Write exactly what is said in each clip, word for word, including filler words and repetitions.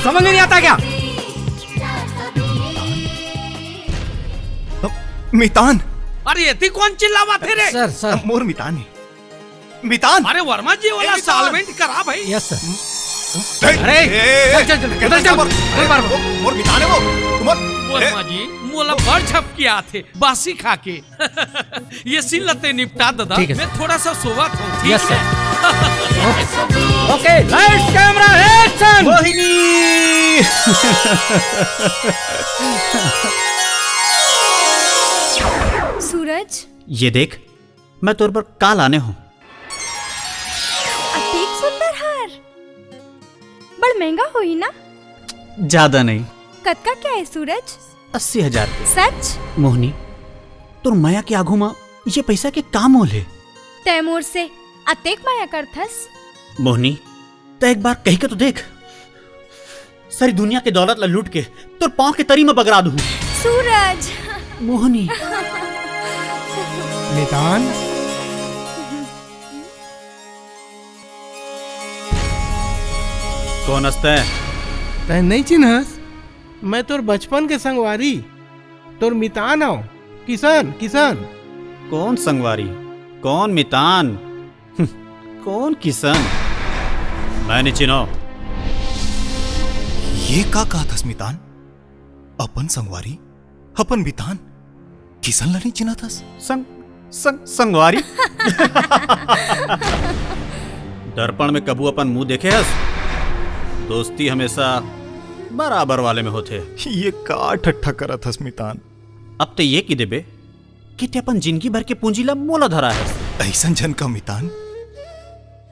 समझ में नहीं आता क्या? मितान। अरे, एती कोन चिल्लावत हे रे? Sir, sir. मोर मितान हे। मितान। अरे वर्मा जी, ओला ए, मितान। Solvent करा भाई। Yes, sir। ए, अरे, ए, ए, चल, चल, चल, ए, उधर चल, मोर, उधर मार। मोर, मोर मितान हे वो। मोर, वर्मा ए। जी, मोला बड़ झपकी आथे, बासी खा के। ये scene ला तैं निपटा ददा। ठीक है, मैं sir। थोड़ा सा सोवत हूँ, ठीक Yes, है? Sir। OK, lights, camera, action। Mohini. सूरज। ये देख, मैं तोर बर का लाने हूँ। अतेक सुंदर हार। बड़ महंगा होही ना? ज्यादा नहीं। कतका के हे सूरज? अस्सी हजार के। सच? मोहनी, तोर मया के आघू म ये पैसा के का मोल हे? तैं मोर से अतेक मया करथस? मोहनी, तैं एक बार कहि के तो देख। सारी दुनिया के दौलत ला लूट के तोर पाँव के तरी म बगरा दूँ। सूरज। मोहनी। मितान। कोन अस तैं? तैं नइ चिन्हस? मैं तोर बचपन के संगवारी, तोर मितान हव। किसन, किसन। कोन संगवारी? कोन मितान? हम्म, कोन किसन? मैं नइ चिन्हों। ये का कहत हस मितान? अपन संगवारी, अपन मितान, किसन ला नइ चिन्हत हस? संग, संग, संगवारी। दर्पण में कभू अपन मुंह देखे हस? दोस्ती हमेशा बराबर वाले में होथे। ये का ठट्ठा करत हस मितान? अब तैं ये कहि देबे कि तैं अपन जिनगी भर के पूंजी ला मोला धराए हस। अइसन झन कह मितान,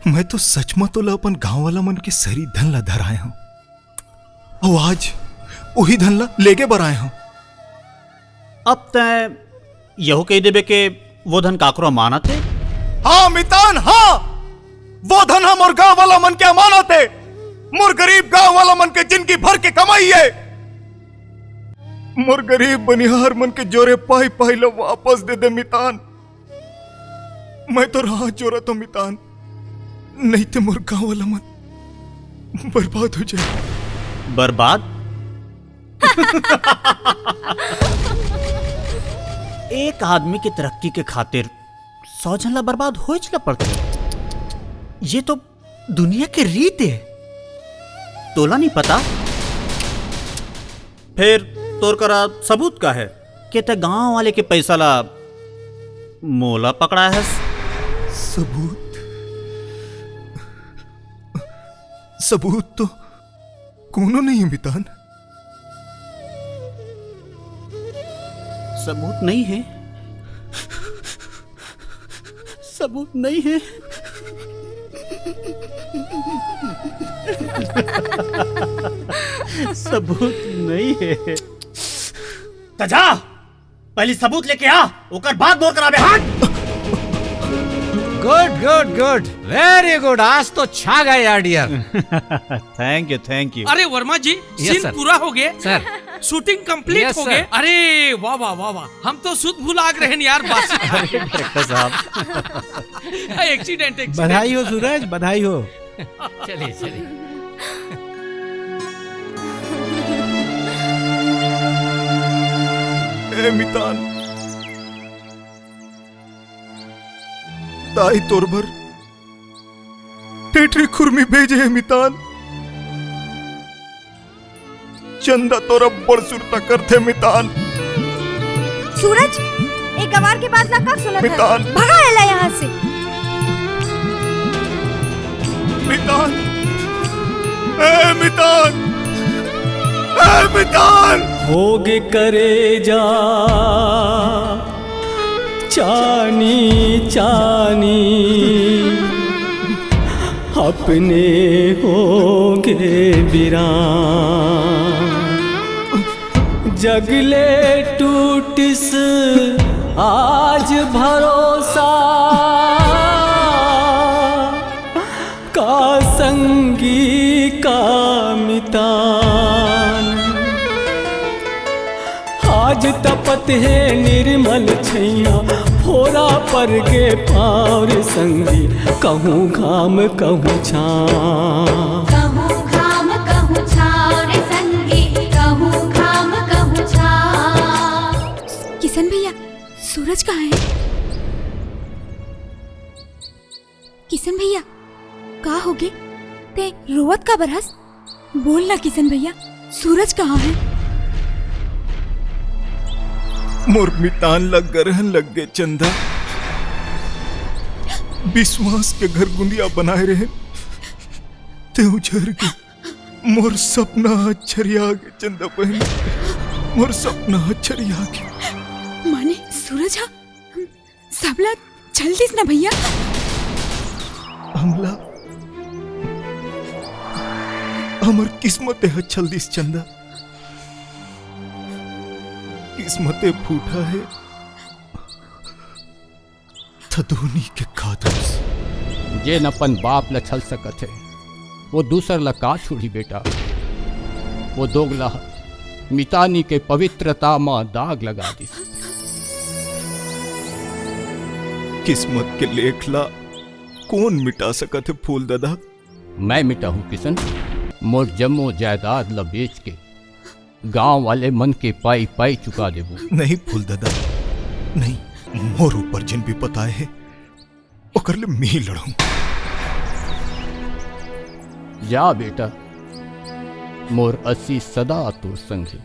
मैं तो सच म तोला अपन गांव वाला मन के सरी धन ला धराए हंव। अउ आज उही धन ला लेगे बर आए हंव। अब तैं यहू कहि देबे के वो धन काकरो अमानत हे? हाँ मितान, हाँ, वो धन ह मोर गांव वाला मन के अमानत हे। मोर गरीब गांव वाला मन के जिनगी भर के कमाई हे। मोर गरीब बनिहार मन के जोरे पाई पाई ला वापस दे दे मितान। मैं तोर हाथ जोरत हंव मितान, नहीं ते मोर गांव वाला मन बर्बाद हो जाही। बर्बाद? एक आदमी के तरक्की के खातिर सौ झन ला बर्बाद होएच ला पड़थे। ये तो दुनिया के रीत हे। तोला नइ पता? फेर तोर करा सबूत का हे के तैं गांव वाले के पैसा ला मोला पकड़ाए हस? सबूत? सबूत तो कोनो नइ हे मितान। सबूत नइ हे? सबूत नइ हे? सबूत नइ हे। त जा, पहली सबूत लेके आ, ओकर बाद मोर करा बिहाव। Good, good, good, very good। आज तो छा गए यार, dear. Thank you, thank you। अरे वर्मा जी, Yes, scene sir। पूरा हो गए। Sir। Shooting complete Yes, हो गए। Sir। अरे वाह, वाह, वाह, वाह, हम तो सुध भुला गे रहेन यार, बासी खा के। Director साहब। Accident, accident। बधाई हो सूरज, बधाई हो। चलिए, चलिए। ए मितान, दाई तोर बर टेटरी खुरमी भेजे हे मितान। चंदा तोर अब्बड़ सुरता करथे मितान। सूरज, ए गंवार के बात ला कब सुनत हस? मितान। भगा एला यहाँ से। मितान, ए मितान, ए मितान। होगे करेजा चानी चानी, अपने होगे बिरान। जग ले टूटिस आज भरोसा, का संगी का मितान। आज तपत हे निर्मल छैया, फोरा पर गे पाँव रे संगी, कहूँ घाम कहूँ छाँव। कहूँ घाम कहूँ छाँव। सूरज कहाँ हे? किशन भैया, का होगे? तें रोवत काबर हस? बोल ना किशन भैया, सूरज कहाँ हे? मोर मितान ला गरहन लग गे चंदा। विश्वास के घरगुंदिया बनाए रहेन, तें उजर गे। मोर सपना ह छरिया गे चंदा बहिनी, मोर सपना ह छरिया गे। माने सूरज ह सबला छल दिस ना भैया? हमला हमर किस्मते ह छल दिस चंदा। किस्मते फूटा हे त दूनी के खादस। जेन अपन बाप ल छल सकत हे, वो दूसर ल का छुड़ी बेटा? वो दोगला ह मितानी के पवित्रता म दाग लगा दिस। किस्मत के लेख ला कोन मिटा सकत हे फूल ददा? मैं मिटाहूं किशन, मोर जम्मो जायदाद ल बेच के गांव वाले मन के पाई पाई चुका देबो। नहीं फूल ददा, नहीं, मोर ऊपर जेन बिपत आए हे, ओकर ले मैं लड़हूं। जा बेटा, मोर आशीष सदा तोर संग हे।